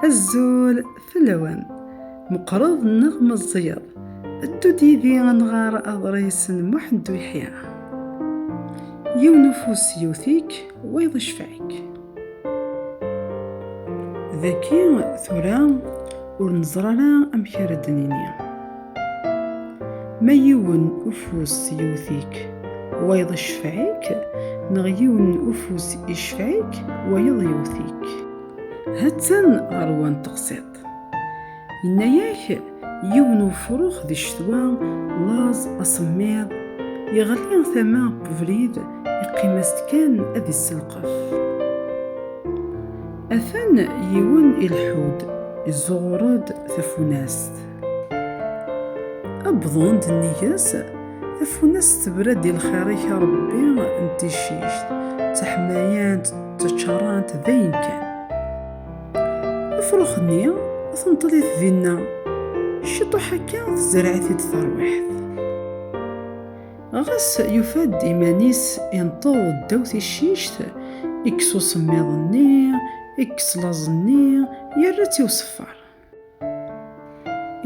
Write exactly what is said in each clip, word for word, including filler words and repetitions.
Azul fell-awen. Meqqreḍ neɣ meẓẓiyeḍ? Ddu-d yid-i ad nɣer aḍris n Muḥend Uyeḥya. Yiwen ufus yewwet-ik, wayeḍ icefeɛ-ik. Dagi tura ur neẓri ara amek ara d-nini. Ma yiwen ufus yewwet-ik, wayeḍ icefeɛ-ik, neɣ yiwen ufus icefeɛ-ik, wayeḍ yewwet-ik. Ha-tt-an ɣer-wen teqsiṭ. Yenna-yak yiwen ufrux di ccetwa, laẓ, asemmiḍ, yeɣli tama n ubrid, iqqim-as-d kan ad isselqef. Atan yiwen ileḥḥu-d, iẓẓuɣur-d tafunast. Wwḍen-d nnig-s, tafunast tebra-d i lxir-ik a Ṛebbi n ticcict, d taḥmayant, d taččarant, d ayen kan. Afrux-nni tenṭel-it dinna, ciṭuḥ akka tezreɛ-it-id terwiḥt. Ɣas yufa-d iman-is inṭeḍ ddaw ticcict, ikkes usemmiḍ-nni, ikkes laẓ-nni, yerra-tt i uṣeffar.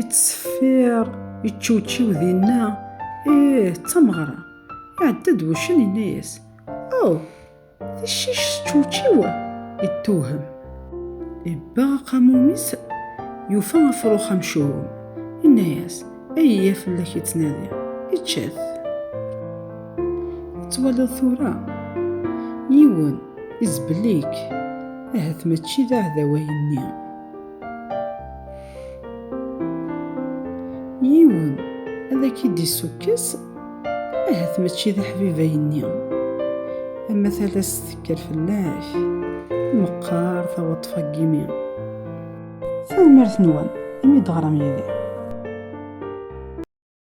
Ittṣeffir, iččewčiw dinna, ih, d tameɣra. Iɛedda-d wuccen, yenna-yas: "Oh, ticcict teččewčiw!" Ittuhem. Ibbeɣ aqamum-is, yufa afrux amcum. Yenna-yas: "Ayya fell-ak i ttnadiɣ, ičča-t." Tettwaliḍ tura? Yiwen izbel-ik, ahat mačči d aɛdaw ayenni. Yiwen ad ak-id-isukkes, ahat mačči d aḥbib ayenni. Ama talast tekker fell-ak, meqqar taweṭṭef n yimi. Tanemmirt-nwen imi d-teɣram yid-i.